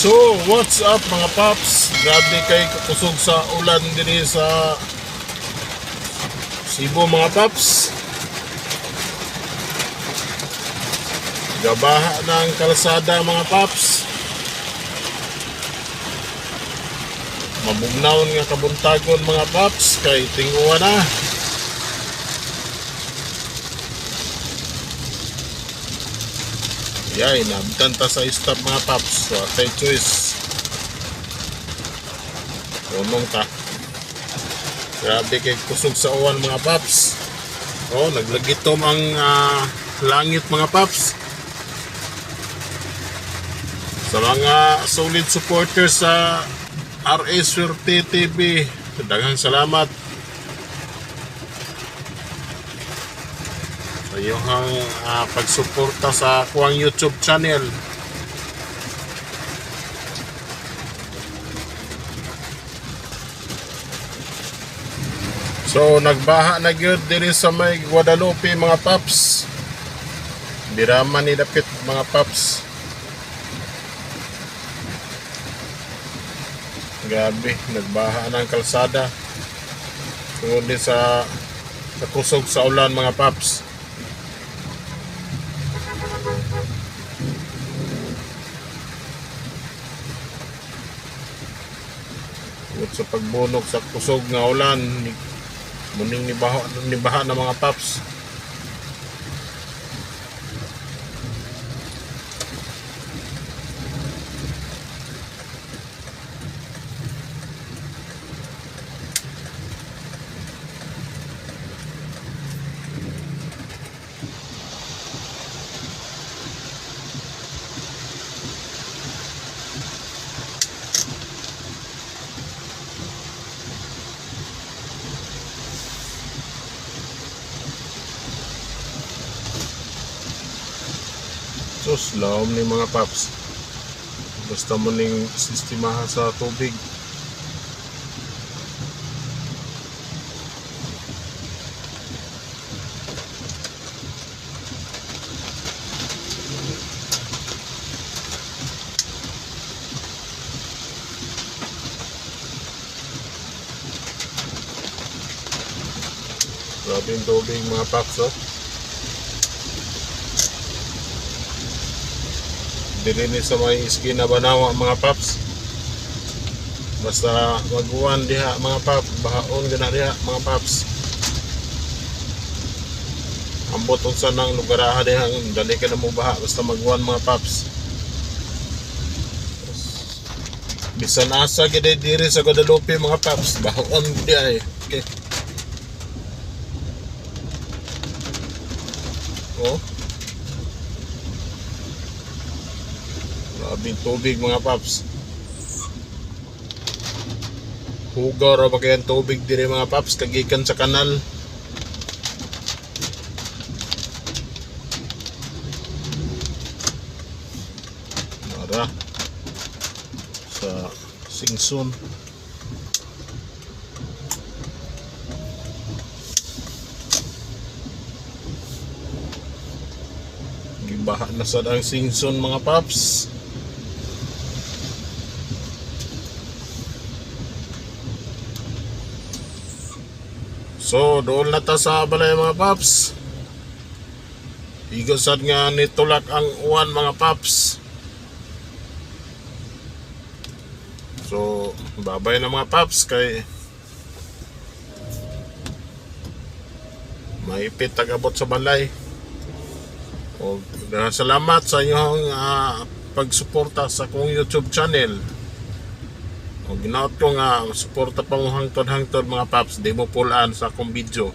So, what's up, mga paps? Grabe kay kusog sa ulan diri sa Cebu, mga paps. Gabaha ng kalsada, mga paps. Mabugnaon nga kabuntagon, mga paps, kay tinguan na. Yay, nabtan ta sa stop, mga paps. So, atay choice. Punong ta. Grabe kay kusog sa uwan, mga paps. Oh, naglagitom ang langit, mga paps. Sa mga solid supporters sa RA Swerte TV, daghang salamat sa iyong pagsuporta sa kuwang YouTube channel. So nagbaha na gyud diri sa may Guadalupe, mga paps. Dira man ni dapit, mga paps. Grabe, nagbaha na ang kalsada. Tungod din sa kusog sa ulan, mga paps. Tungod sa pagbunog sa kusog nga ulan, muning nibaha na, mga paps. Sus, laom ni mga paps. Basta mo ning sistemahan sa tubig. Grabe yung tubig, mga paps, oh. Dili ni sa may iskina Banawa, mga paps. Basta maguwan diha, mga paps, bahaon gana diha, mga paps. Ambot unsa nang lugaraha diha, dali ka na mo baha basta maguwan, mga paps. Bisan asa gid diri sa Guadalupe, mga paps, bahaon gid ay. Okay. Oh. Grabing tubig, mga paps. Hugaw ra ba kaya ang tubig diri, mga paps, kagikan sa kanal. Mara sa Singson. Gibaha na sad ang Singson, mga paps. So, doon na ta sa balay, mga paps. Igo sad nga nitulak ang uwan, mga paps. So, babay na, mga paps, kay maipit tagabot sa balay. O, salamat sa inyong pagsuporta sa akong YouTube channel. O ginaot ko nga suporta pa mo hangtod-hangtod, mga paps, di mo pulaan sa akong video.